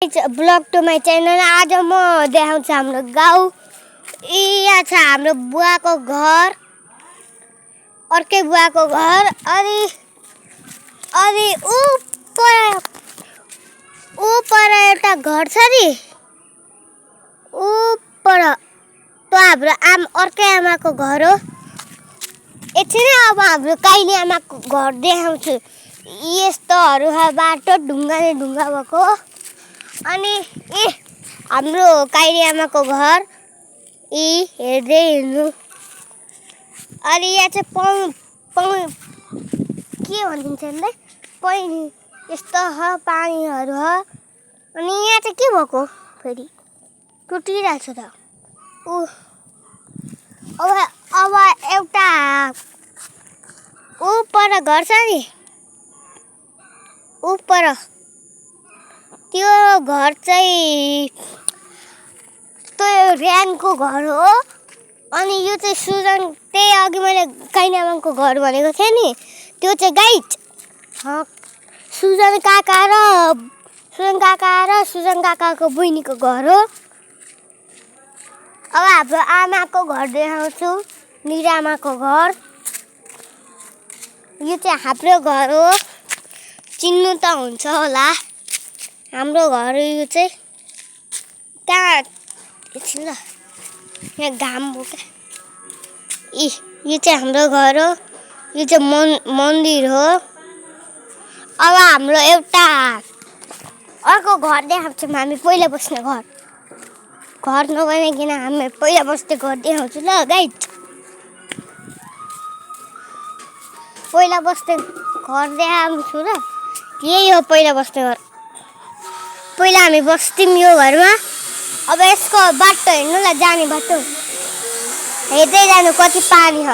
Blog to my channel. आज म देखाउँछु हाम्रो गाउँ। यहाँ छ हाम्रो बुवाको घर, अर्कै बुवाको घर। अनि ऊपर एउटा घर छ नि, ऊपर त्यो हाम्रो अर्कै आमाको घर हो। एकछिन अब हाम्रो काइली आमाको घर देखाउँछु। यस्तोहरू बाटो ढुङ्गाले ढुङ्गा भएको। अनि हाम्रो काइली आमाको घर हेर्दै हिँड्नु। अनि यहाँ चाहिँ के भनिन्छ यसलाई, पैनी यस्तो पानीहरू छ। अनि यहाँ चाहिँ के भएको फेरि टुटिरहेको छ त। अब एउटा ऊपर घर छ नि, ऊपर त्यो घर चाहिँ त्यो ऱ्याङको घर हो। अनि यो चाहिँ सुजन, त्यही अघि मैले काइली आमाको घर भनेको थिएँ नि, त्यो चाहिँ गाइड सुजन काका र सुजन काकाको बहिनीको घर हो। अब हाम्रो आमाको घर देखाउँछु, निरामाको घर। यो चाहिँ हाम्रो घर हो, चिन्नु त हुन्छ होला हाम्रो घर। यो चाहिँ कहाँ एकछिन ल, यहाँ घाम बोका। यो चाहिँ हाम्रो घर हो। यो चाहिँ मन्दिर हो। अब हाम्रो एउटा अर्को घर देखाउँछौँ, हामी पहिला बस्ने घर नबनाइकन हामी पहिला बस्ने घर देखाउँछु ल गाइड। पहिला बस्ने घर देखाउँछु र, यही हो पहिला बस्ने घर। पहिला हामी बस्थ्यौँ यो घरमा। अब यसको बाटो हेर्नु ल, जाने बाटो हेर्दै जानु कति पानी छ।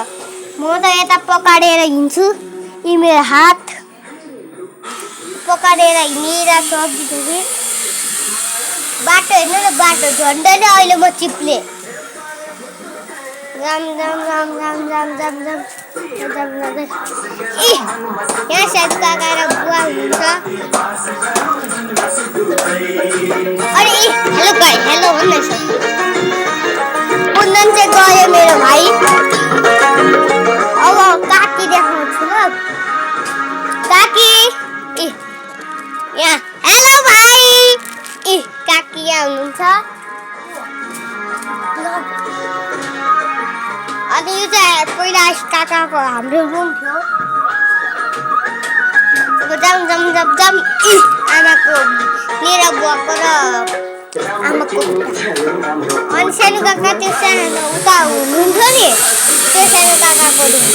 म त यता पकाडेर हिँड्छु, यी मेरो हात पकाडेर हिँडेर सक्दिनँ। बाटो हेर्नु न, बाटो झन्डै नै अहिले म चिप्ले। यहाँ सायद काका र बुवा हुनुहुन्छ। अनि हेलो भन्दैछ। कुन्दन चाहिँ गयो मेरो भाइ। अब काकी देखाउँछु ल, काकी यहाँ। हेलो भाइ। काकी यहाँ हुनुहुन्छ। अनि यो चाहिँ पहिला काकाको हाम्रो रुम थियो। जाम आमाको, मेरो बुवाको र आमाको। अनि सानो काका त्यो सानो उता हुनुहुन्थ्यो नि, त्यो सानो काकाको रुम।